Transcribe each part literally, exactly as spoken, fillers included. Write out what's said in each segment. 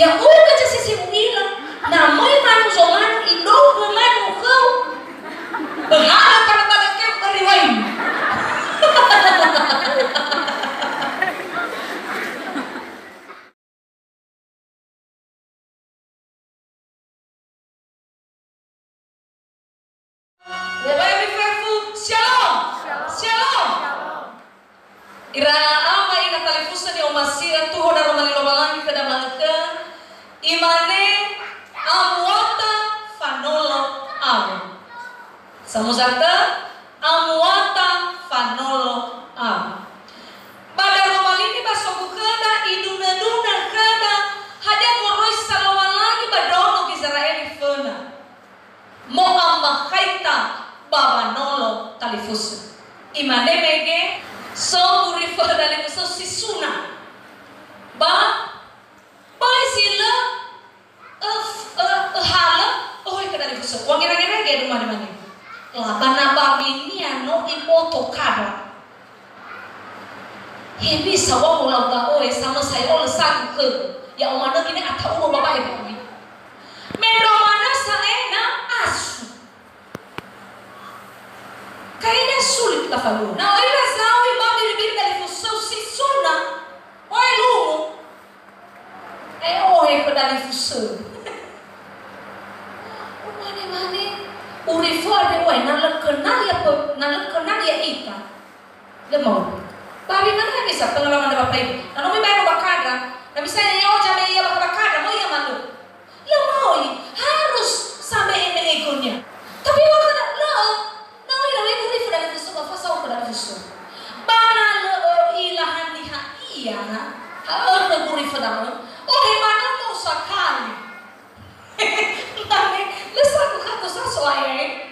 Ya'ugö zasi si u'ila, na möi manu zomanu idou'ö manu khöu. Böhalö pada-pada keu böri wain. Wobai ami fefu, Shalom! Shalom! Ira ama ina talifusö ni'omasira, tuho daroma li Lowalangi khöda ma'ökhö, imane, "Amuata fanolo awö." Samösa tö, "Amuata fanolo awö." Ba daroma li nibasogu khöda, idunö-dunö khöda, hadia goroisa Lowalangi ba ndraono Gizera'eli föna. Mo'amakhaita ba wanolo talifusö. Imane mege, so gurifö dalifusö si suna. Ba, böi si lö, ö, ö, öhalö, öhoi khö dalifusö. Wangerage-rage duma mane. Laba na ba minia no iboto kada. Hewisa wa'olau da'ö, e, samösa ya'olö sagu khögu. Ya'o manö gine ata'uwo babae bawi. Mendrua manö sa'ae na asu. Kaina sulit lafalua. Na öila zawi ba biri-biri dalifusö si suna. Oe lumu. E, ohe khö dalifusö. Umane-mane, urifö andre oe, na lö kenal ya pe-, na lö kenal ya ita. Lö mau. Bari mana bisa pengalaman dapat play. Na no mibae ba kada, na bisa ya oja me ia ba kada, mau ia malu. Lö mau, harus sampai eme egonya. Tapi waktu lö, Na öila gurifö dalifusö ba fasao khö dalifusö. Ba na lö öila haniha ia, ha ökhö gurifö da'ö, ohe manö no sakali. Mane, lö sagu kato sa so'ae.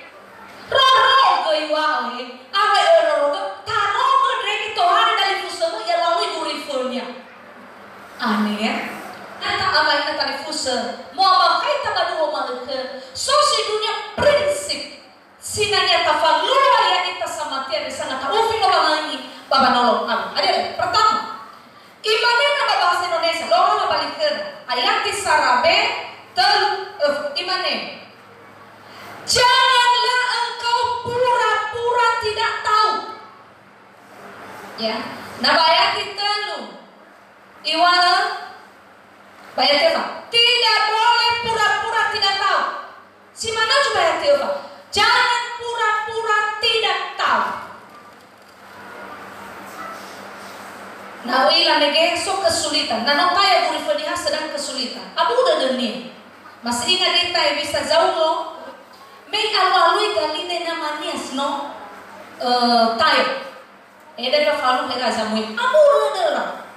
Rorogö iŵa'ö, awa'e rorogö, tarogö ndrege tohare dalifusömö ia lalui gurifönia. Ane, na ta'amaina talifusö, mo'amakhaita ba duo ma'ökhö, so si dunia prinsip. Sinania tafalua ya'ita samati andre sangata'ufi Lowalangi ba wanolo awö. Hadia, pertama, imane na ba bahasa Indonesia, lö roma ba li khöra. Ayati sara be, tölu, öf, imane, "Janganlah engkau pura-pura tidak tahu." Ya, na ba ayati tölu, Iŵa'ö, ba ayati öfa, "Tidak boleh pura-pura tidak tahu." Si manö zua ba ayati öfa, "Jangan pura-pura tidak tahu." Na öila mege so kesulitan, na no taya gurifö niha sedang kesulitan. Abu dödönia. Masih ingat ita, e, bisa zaungo, me alua-alui galine namania si no, eh, taya. Eda falu hera zamui. Abu dödöra.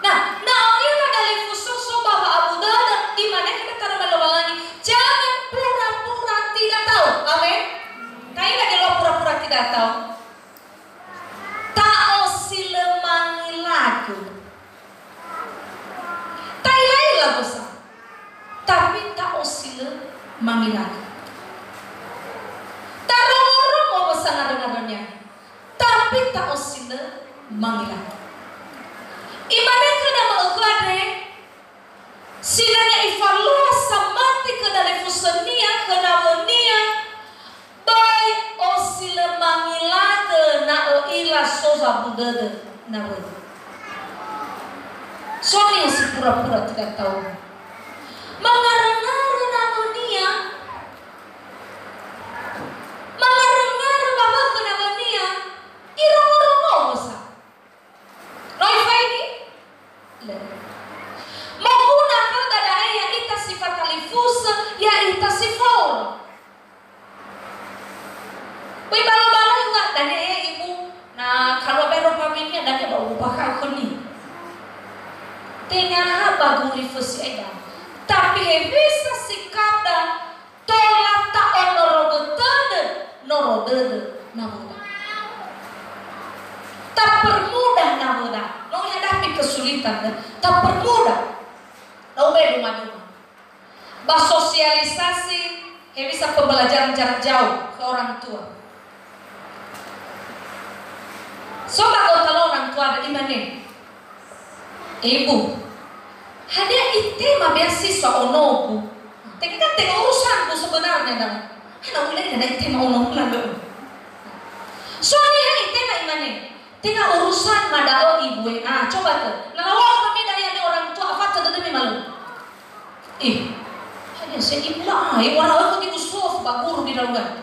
Nah, na öila dalifusö so ba wa'abu dödö, imane khöda taröma Lowalangi, "Jangan pura-pura tidak tahu." Amin. Ta'ila geluo pura-pura tidak tahu. Ta'osilö mangilagö. Ta'ila-ila wösa, tapi ta'osilö mangilagö. Tarongo-rongo wösa ngarö-ngarönia, tapi ta'osilö mangilagö. Imane khöda ma'ökhö andre, sinania ifalua samati khö dalifusönia, khö nawönia, Böi osilö mangilagö na ö'ila so zabu dödö nawöda. So niha si pura-pura tidak tahu. Mangarö-ngarö nawönia. Mangarö-ngarö wawökhö nawönia. Irongo-rongo wösa. No ifaigi? Lö. Moguna khöda da'e ya'ita si fatalifusö, ya'ita si fora. Böi balo-balo iŵa'ö, dania ya ibu, na kalau bero paminia dania ba ubu bakha khönia. Tenga ha ba gurifö si'aida. Tapi hewisa sikapda tola ta'onorogö tödö noro dödö nawöda. Tapermudah nawöda. No ihadapi kesulitan, tapermudah. Lau be duma-duma. Ba sosialisasi, hewisa pembelajaran jarak jauh ke orang tua. So ba gotalo orang tua ada imane. Ibu, Hadia itema beasiswa onogu? Tenga kan tenga urusanku sebenarnya, dong. Hana uila ina itema onogu, lalu. So niha itema imane, "Tenga urusan ma da'ö, Ibu, e." Ah, coba tuh. Na lawa'ö khömi da'e, ya'ami orang tua, afata dödömi malö. Ih, hadia sa'ae ibu la'a, eh, orang aku di Yusuf, ba guru di Daunan.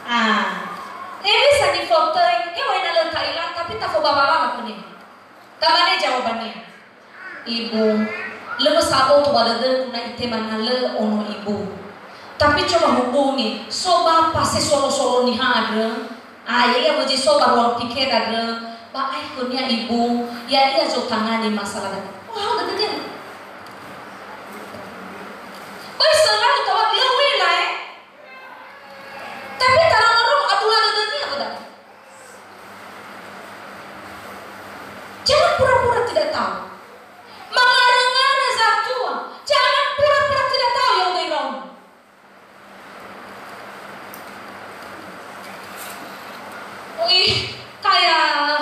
Ah, eh, bisa nifotöi, eh, wai na lö ta'ila, tapi tafobawa-bawa khönia. Tamane jawabania, "Ibu, lö mö sa'ae aboto ba dödögu na itema na lö ono ibu. Tapi coba hubungi, so bapa sesolo-solo niha andrö, ah, ya'ia wözi so ba ruang pikir andrö, ba ae khönia ibu, ya'ia zotangani masalah da'e." Wah, dödönia. Böi selalu tawa, lö uila, eh. Tapi taroma-roma abula dödönia, betul? Jangan pura-pura tidak tahu. Mangara-ngara zatua, jangan pura-pura tidak tahu, ya udah iraun. Ui, taya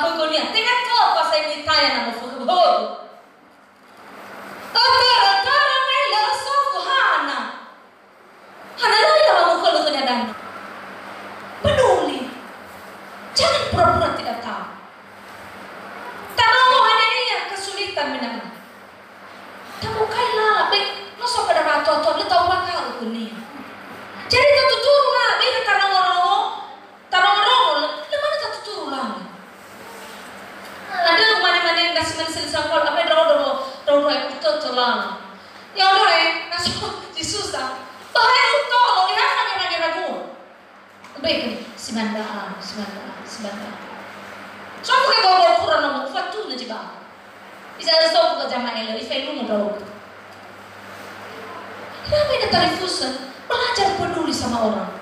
högönia, tenga topa sai ni taya na moföhöhögö. Ötörö-törö me lö so fuhana. Hana lö ila wamukhölö khönia dania. Peduli. Jangan pura-pura tidak tahu. Tarongo hadia ia kesulitan menangani. Tabokai lala, be, no so kada wa'atoatoa, lö ta'ombakha'ö khönia. Jadi tatuturu lala, be, ira tarongo-rongo, tarongo-rongo, lö, lö manö tatuturu lala. Andrö mane-mane ndrasi mane seli sangkol, apa ndra'odo ro, ro, ro, utötö lala. Ya Allah, eh, na so zi susah. Bahaya utolo, lihat kami ragu-ragu. Ubege, si manda'a, si manda'a, si manda'a. Sofu ke gogo kura nomo, ufatunö zi ba. Bisa sofu ke jama'a elö, ifailumu daogu. Kenapa tidak talifusö? Belajar peduli sama orang.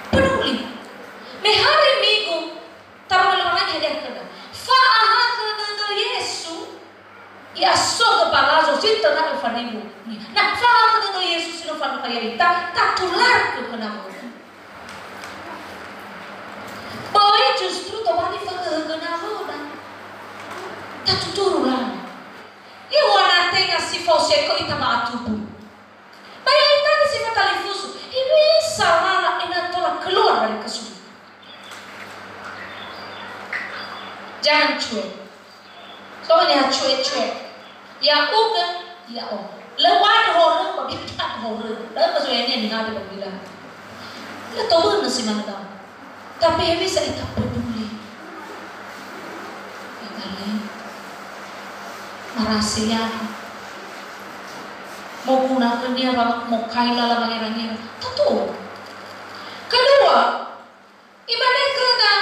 Peduli. Me hari Minggu, taroma Lowalangi hadia khöda. Fa'ahakhö dödö Yesu, I'asogö ba Lazaro zi töna'ö faribu. Na fa'ahakhö dödö Yesu si no fanukha ya'ita, tatularkö khö nawöda. Böi justru tobali fahöhögö nawöda. Tatuturu lala. Iŵa'ö na tenga si fao sekö ita ma'atubu. Ba ya'ita si fatalifusu, hewisa lala ena'ö tola keluar dari kesulitan. Jangan cuek. So niha cuek-cuek. Ya'ugö, ya'o. Lö u'andrö horö, ba bi'andrö horö. Lö ba zoyania niha ba bilang. Lö towönö si manö da'ö. Tapi hewisa ita peduli. Ita le. Marasi ya. Moguna khönia wa mokai lala wangera-ngera. Tato. Kedua, imane khöda,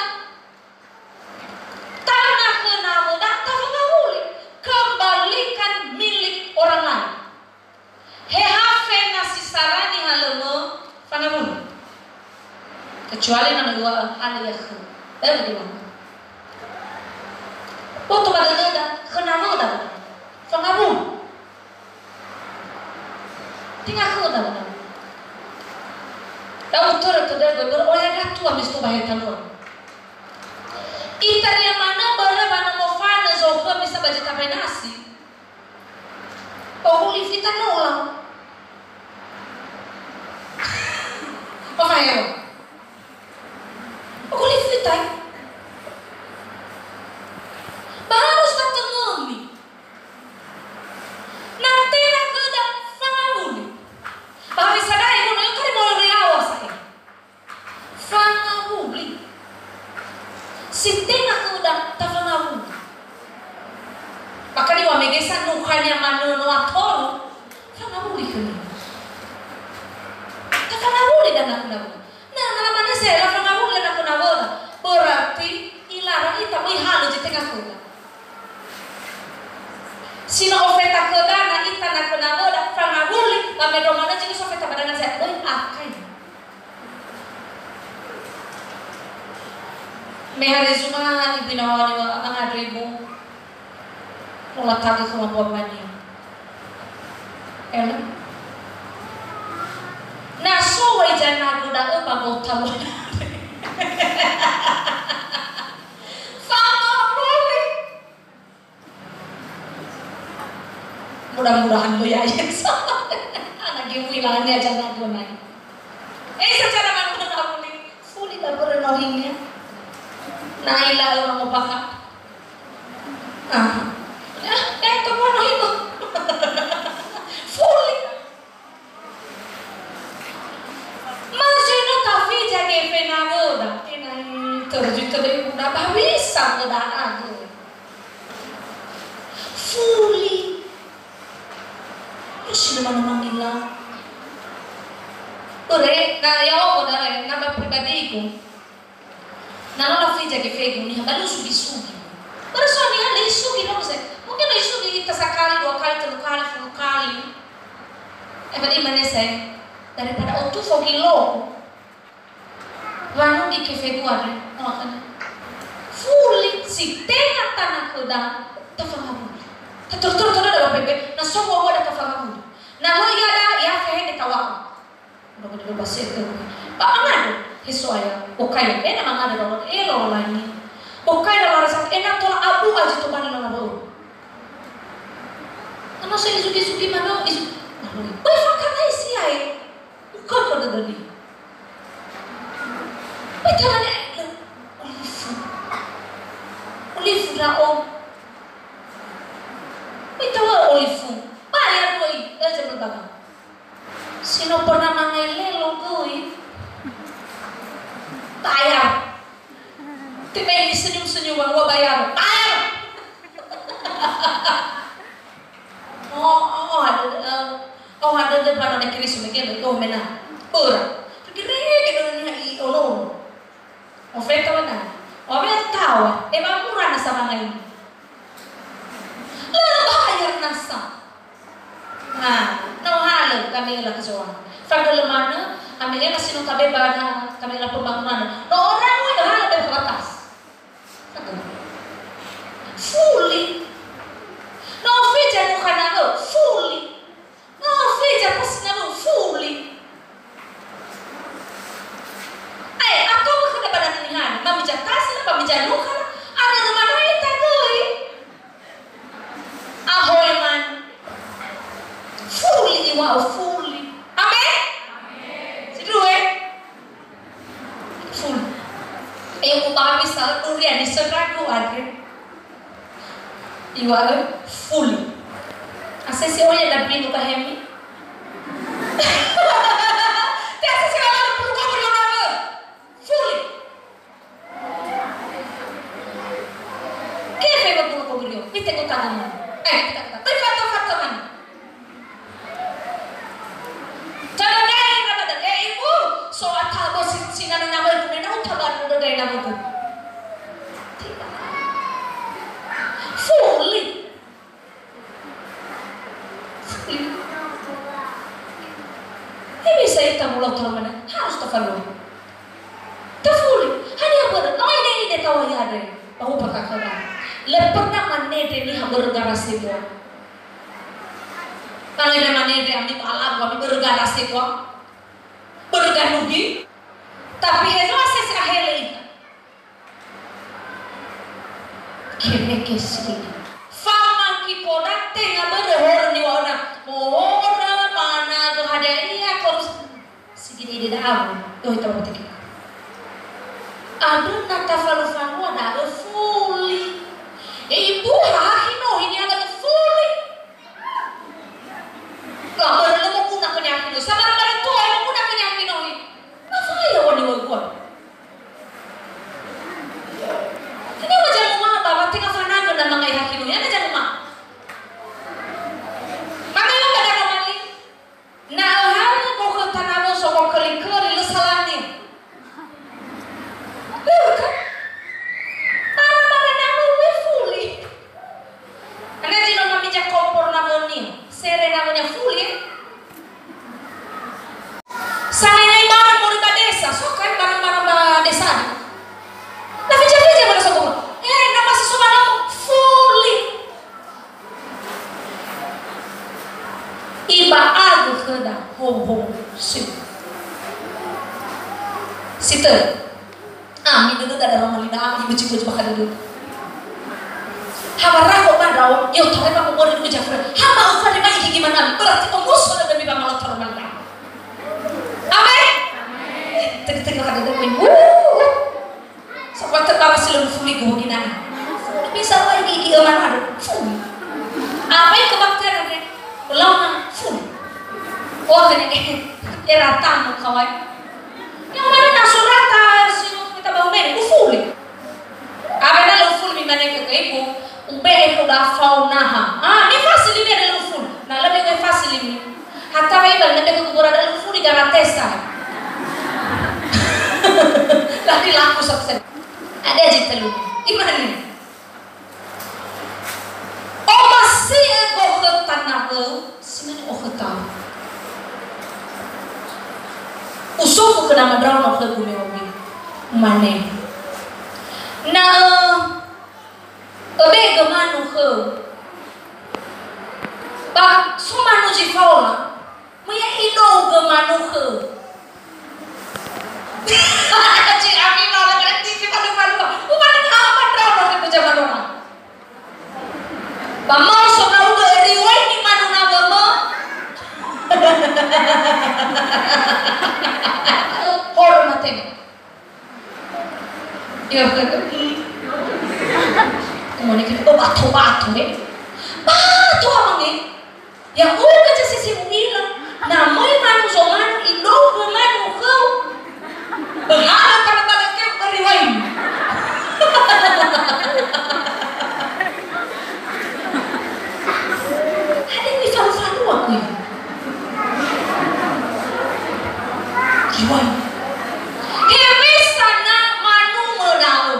tanah khö nawöda tafangawuli, kembalikan milik orang lain. He ha fena si sara niha lö mö fangawuli. Kecuali na lö uŵa'ö hale ya'akhö. Eh, bagaimana? Boto ba dödöda, khö nawöda, fangawuli. Tenga khöda, ba. Da'ö törö tödögö, börö oya gatua misto ba hetanua. Itaria manö börö ba no mofanö zokhö misa ba zi tabai nasi. Oguli fita nola. Ofaeo. Oguli fita, eh? Ba harus tatöngömi. Na tenga khöda fangawuli. Ba hewisa da'e, no, no, kari molo riawa sa'e. Fangawuli. Si tenga khöda tafangawuli. Bahkan iŵa'ö mege sa nukhania manö no atoru, fangawuli khönia. Tafangawuli danga khö nawöda. Na, na lamane se, lafangawuli danga khö nawöda. Berarti ilarang ita möi halö zi tenga khöda. Si no ofeta khöda na ita na khö nawöda, fangawuli, ba me do manö zi no so ofeta ba danga se, möi akai. Me hari Zuma, ibu ina wali wa angandrö ibu. Mola tagö khö mambua bania. Ela. Na so wai zanagö da'ö ba gota wa. Fangawuli. Mudah-mudahan lo ya, ya. Anak ibu ilahani aja nak guna. Eh, secara manusia fuli. Fuli ba börö nohinia. Na ila'ö mangobakha. Ah. Ya, ya, to bono hino. Fuli. Ma zui no tafija gefe nawöda. Enai terjun tebe uda ba bisa ngeda'a. Fuli. Terus nama-nama nila. Ore, na ya opo dare, na ba pribadiku. Na no lafija gefegu niha ba lö sugi-sugi. Bara so niha lö isugi no se. Mungkin lö isugi ita sakali, dua kali, telu kali, sepuluh kali. Eh, berarti mana saya? Daripada otu fogi lo. Wanu di kefegu andre. Oh, kan. Fuli si tenga tanah kuda. Tafangabuli. Tatur-tur-tur ada bapebe. Na somo ada tafangabuli. Na lo ya da, ya fehende tawa. Udah gede basi itu. Ba mangado, he So'aya, bokai, eh, na mangado ba, eh, Lowalangi. Bokai na warasa, eh, na tola abu aja tu bani lala bau. Ano saya izugi-zugi mano, izu-, oi, fakana isi ai. Uka ko dodoni. Oi, tanane, olifu. Olifu da'o. Oi, tawa olifu. Bayar, oi, eh, jabal bagang. Si no pernah mangai lelo göi. Bayar. Tebai senyum-senyum, wa bayar. Bayar. Oh, oh, oh, ada, eh, oh, ada, ada, mana nak kiri semua, oh, mena. Ora. Kira-kira ni, oh, no. Ofeta wada. Owe tawa, e ba mura nasa mangai. Lö bayar nasa. Nah, no halö kami ela kesoa. Fagölö manö, kami ela sino kabe bana, kami ela pembangunan. No orang we halö be batas. Fuli. No fija no kana fuli. No, fija pasi na no fuli. Ai, ato khöda ba danö Nihana, ma mija tasi na, ma mija nukha na, ana röma no ita göi. Ahoe man. Fuli iwa'ö fuli. Amen? Sindruhu, eh? Fuli. Ayo, ubaha misal durian di sedragu andre. Iwa'ö fuli. Asese oya da binu ka hemi. Te asese wala puluh kau beri orang. Fuli. Kefe wa puluh kau beri. Mite kau tahu mana? Eh, kita, kita. Tapi fakta, fakta mana? Tadadai Ramadan, eh, ibu, so atabo si, si nana nama ibu, nena utaba dodai nama ibu. Fuli. Fuli. Eh, bisa ita mulau Ramadan, harus tafalui. Tafuli, hadia börö? No ine-ine tawa yade. Ba hupa kakada. Lö pernah manede niha börö gara sebua. Kalau ine manede ami ba alagu ami börö gara sebua. Börö ganugi. Tapi hezo asese ahele ita. Kemeke sini. Fama kipoda tenga börö horö niwa'öna. Mohora mana gö hadia ia korus. Sigi dede da'agu, dohi tawa teke. Andrö na tafalu-falua da'ö fuli. E ibu, ha hinohi niha da'ö fuli. Lah, börö lö moguna khö niha hinohi. Sabara-bara toa moguna khö niha hinohi. Na faya wani wagua. Ini wajar mama, baba tenga fanagö na mangai ha hinohi. Ana jangan ma. Mangai lo kada kamali. Na öhalö gokhö tanawo sogoköli-köli lö salania. Lö kan? Bara-bara nawo we fuli. Ana zi no mamija kompor nawonia. Sere nawonia fuli. Sangai-ngai barang moroi ba desa, so kan barang-barang ba desa. Na fija-fija bara sogoköli. Eh, na masa so ba nawo fuli. Iba'agö khöda hoho si. Si tö. Ami dödöda daroma lina ami, ibuji-buji bakha dödö. Ha baraho ba dao, yo tarema ko bori dödö jafra. Ha ma ufa de ba Berarti omuso dödömi ba ma'otaru mali. Amen. Tege-tege ka dödömi. Wuh. Sakwatö bara si lö nufuli gogi nana. Bisa wai gigi öman adu. Fuli. Apa yang kebaktian ada? Ulama fuli. Oh, kene era tamu kawai. Yang mana nasurata si kita bau men, ufuli. Apa na lö ufuli mi mane ke ibu, ube'e khöda fao naha. Ah, mi fasili mi ada lö ufuli. Na lebih ke fasili mi. Hatta wa ibal nebe ke kuburan ada lö ufuli gratis ta. Lagi laku sukses. Ada aja telu. Imani. Omasi'ö gokhö tanawö, si mane okhöta. Usufu khö nama ndraono khögu me omi. Umane. Na öbe'e gö manu khöu. Ba so manu zi faola, Mö ya idougö manu khöu. Haji ami malah berarti kita lupa-lupa. Umanö ha ama ndraono khögu zaman ona. Ba mau so ndra'ugö riwai ni manu nawömö. Hormati. Iya, kan? Umane ke, oh, bato-bato, eh. Bato, Amang, eh. Ya'ugö zi sisi u'ila. Na möi manu zomanu, idougö manu khöu. Behala pada-pada ke beri wain. Ada yang difalu-falu aku ini. Riwai. Hewisa na manu möda'ö.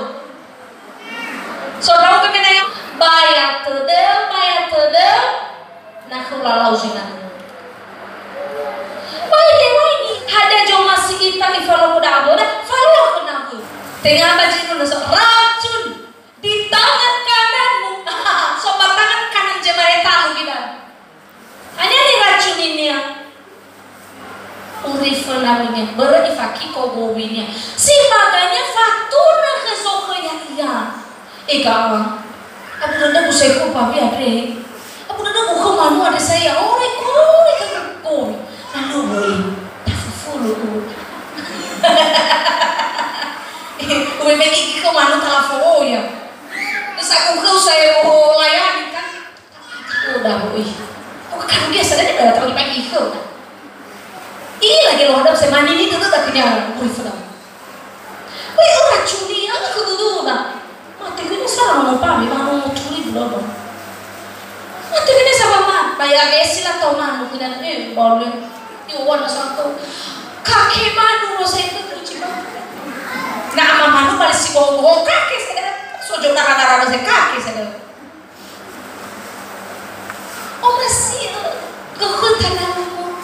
So ndra'ugö me na ya, baya tödö, baya tödö, na khöu lalau zinangö. Wai de wai ni, hadia zomasi ita ifalua khö da'ö, da falua khö nawö. Tenga ba zi nunö so racun di tangan kananmu. So ba tangan kanan jemaah talu kita. Hanya niracuninia. Urifö nawönia, börö ifakiko gowinia. Si bagania fatunö khö zokhö ya'ia. Ega, abu dödögu sa'ae khö bawi andre. Abu dödögu khö manu andre sa'ae, ore kore khö gowi. Na lö wöi, tafufulu u. Uwe me gigi khö manu talafo'o ya. Terus aku khö sa'ae, oh, layani kan. Udah, ui. Aku kan biasa deh, udah tahu dipakai itu. Ih, lagi lo ada semani ini tuh tak punya ui sudah. Ui, orang curi, aku tuh tuh, nah. Mati gini sarang mau pami, mau curi belum. Mati gini sama mah, bayar besi lah tau manu, gini, eh, boleh. Iwan satu. Kake manu, lo saya itu cuci manu. Nah, ama manu balik si bohong-bohong, kake saya. Sojo dara-dara saya, kake saya. Omasi'ö gokhö tanawömö.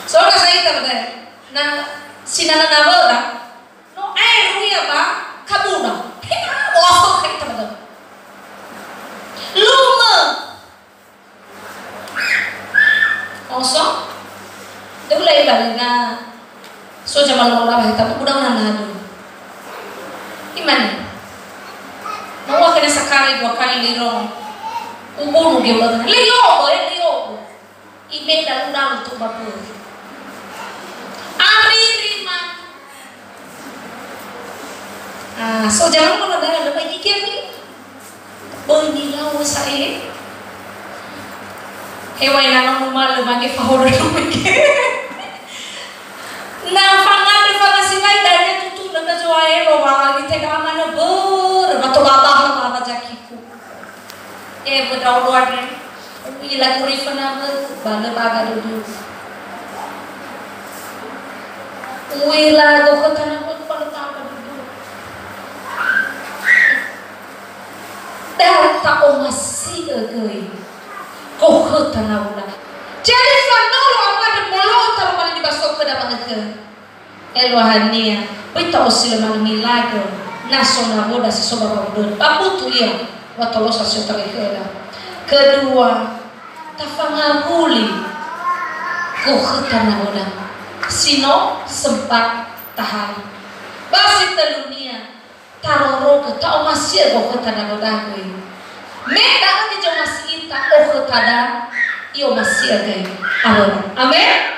So na sa'ae ta bede, na sinana nawöda, no ae ruia ba kabuna. He na, oso kai ta bede. Lumö. Oso? Da'ö laila na so zamalo lawa heta, udah una nadu. Imane. Mau akhirnya sekali dua kali liro. Ubunu dia udah. Lio, eh, lio. Ibe dalu-dalu tu babu. Ariri ma. Ah, so jangan kalau dah ada bagi kami. Böi nilau sa'ae. Heŵa'ae na no numalö mangge fahorö mangge. Na fangandrö fangasiwai dania tutu na zo'aya Lowalangi, tenga manö börö ba toba baha ba zakiku. E, böi ndraono andre. U'ila gurifö nawögu, ba lö baga dödögu. U'ila gokhö tanawögu, ba lö baga dödögu. Da ta'omasi'ö göi gokhö tanawöda. Jadi fanolo awandrö molo'ö taroma li ba so khöda ma'ökhö. Eluahania, böi ta'osilö manö milagö, na so nawöda si so ba wa'auröda. Ba butu ia, wa tolosa si otarai khöda. Kedua, tafangawuli gokhö tanawöda si no sempat tahalö. Ba si tölunia, tarorogö, ta'omasi'ö gokhö tanawöda göi. Me da'ö zi zomasi ita, okhö Tada, i'omasi'ö gõi awöda. Amen.